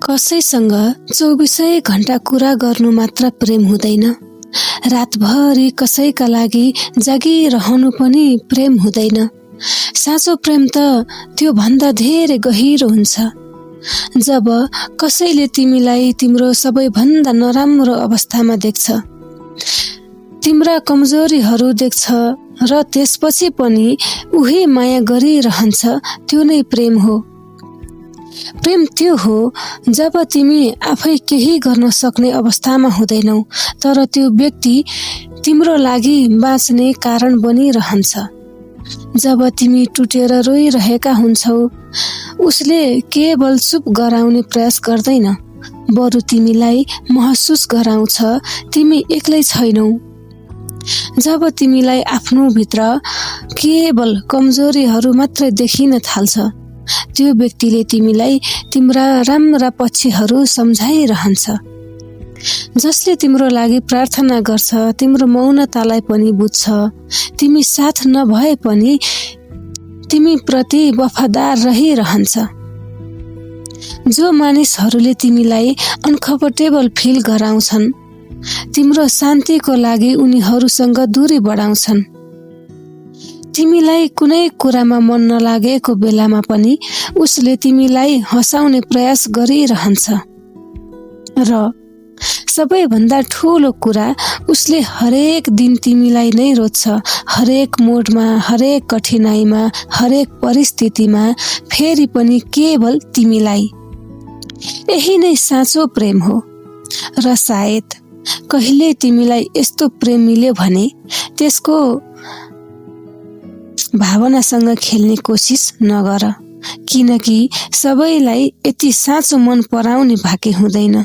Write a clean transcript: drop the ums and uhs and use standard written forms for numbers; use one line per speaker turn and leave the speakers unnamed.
कसैसँग 24 घण्टा कुरा गर्नु मात्र प्रेम हुँदैन। रातभरि कसैका लागि जागिरहनु पनि प्रेम हुँदैन। साँचो प्रेम त त्यो भन्दा धेरै गहिरो हुन्छ। जब कसैले तिमीलाई तिम्रो सबैभन्दा नराम्रो अवस्थामा देख्छ, तिम्रा कमजोरीहरू देख्छ र त्यसपछि पनि उही माया गरिरहन्छ, त्यो नै प्रेम हो। प्रेम त्यो हो जब तिमी आफै केही गर्न सक्ने अवस्थामा हुँदैनौ, तर त्यो व्यक्ति तिम्रो लागि बाँच्ने कारण बनिरहन्छ। जब तिमी टुटेर रोइरहेका हुन्छौ, उसले केवल चुप गराउने प्रयास गर्दैन, बरु तिमीलाई महसुस गराउँछ तिमी एक्लै छैनौ। जब तिमीलाई आफ्नो भित्र केवल कमजोरीहरू मात्रै देखिन थाल्छ, त्यो व्यक्तिले तिमीलाई तिम्रा राम्रा पक्षहरू सम्झाइरहन्छ। जसले तिम्रो लागि प्रार्थना गर्छ, तिम्रो मौनतालाई पनि बुझ्छ। तिमी साथ नभए पनि तिमी प्रति वफादार रहिरहन्छ। जो मानिसहरूले तिमीलाई अनकम्फर्टेबल फिल गराउँछन्, तिम्रो शान्तिको लागि उनीहरूसँग दूरी बढाउँछन्। तिमीलाई कुनै कुरामा मन नलागेको बेलामा पनि उसले तिमीलाई हँसाउने प्रयास गरिरहन्छ। र सबैभन्दा ठुलो कुरा, उसले हरेक दिन तिमीलाई नै रोज्छ। हरेक मोडमा, हरेक कठिनाइमा, हरेक परिस्थितिमा फेरि पनि केवल तिमीलाई। यही नै साँचो प्रेम हो। र सायद कहिले तिमीलाई यस्तो प्रेम मिल्यो भने त्यसको भावनासँग खेल्ने कोसिस नगर, किनकि सबैलाई यति साँचो मन पराउने भाग्य हुँदैन।